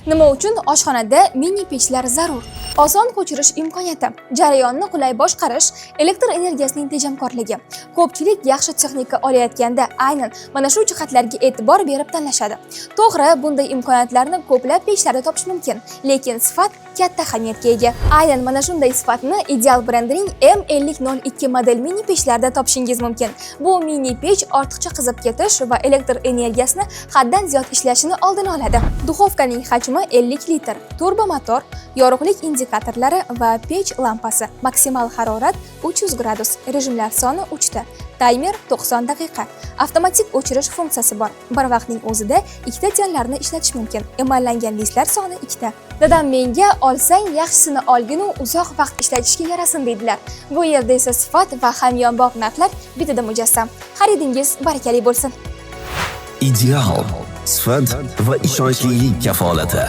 Nima uchun oshxonada mini pechlar zarur? Oson ko'chirish imkoniyati, jarayonni qulay boshqarish, elektr energiyasining tejamkorligi. Ko'pchilik yaxshi texnika olayotganda aynan mana shu jihatlarga e'tibor berib tanlashadi. To'g'ri, bunday imkoniyatlarni ko'plab pechlarda topish mumkin, lekin sifat katta ahamiyatga ega. Aynan mana shunday sifatni Ideal brendining M5002 model mini pechlarida topishingiz mumkin. Bu mini pech ortiqcha qizib ketish va elektr energiyasini haddan ziyod ishlashini oldini oladi. Duxovkaning hajmi 50 litr, turbo motor, yorug'lik indikatorlari va pech lampasi, maksimal harorat 300 gradus, rejimlar soni 3 ta, taymer 90 daqiqa, avtomatik o'chirish funksiyasi bor. Bir vaqtning o'zida ikkita тен larni ishlatish mumkin. Emallangan listlar soni ikkita. Dadam menga "Olsang, yaxshisini olginu, uzoq vaqt ishlatishga yarasin", deydilar. Bu yerda esa sifat va hamyonbop narxlar bittada mujassam. Xaridingiz barakali bo'lsin. Ideal sifat va ishonchlilik kafolati.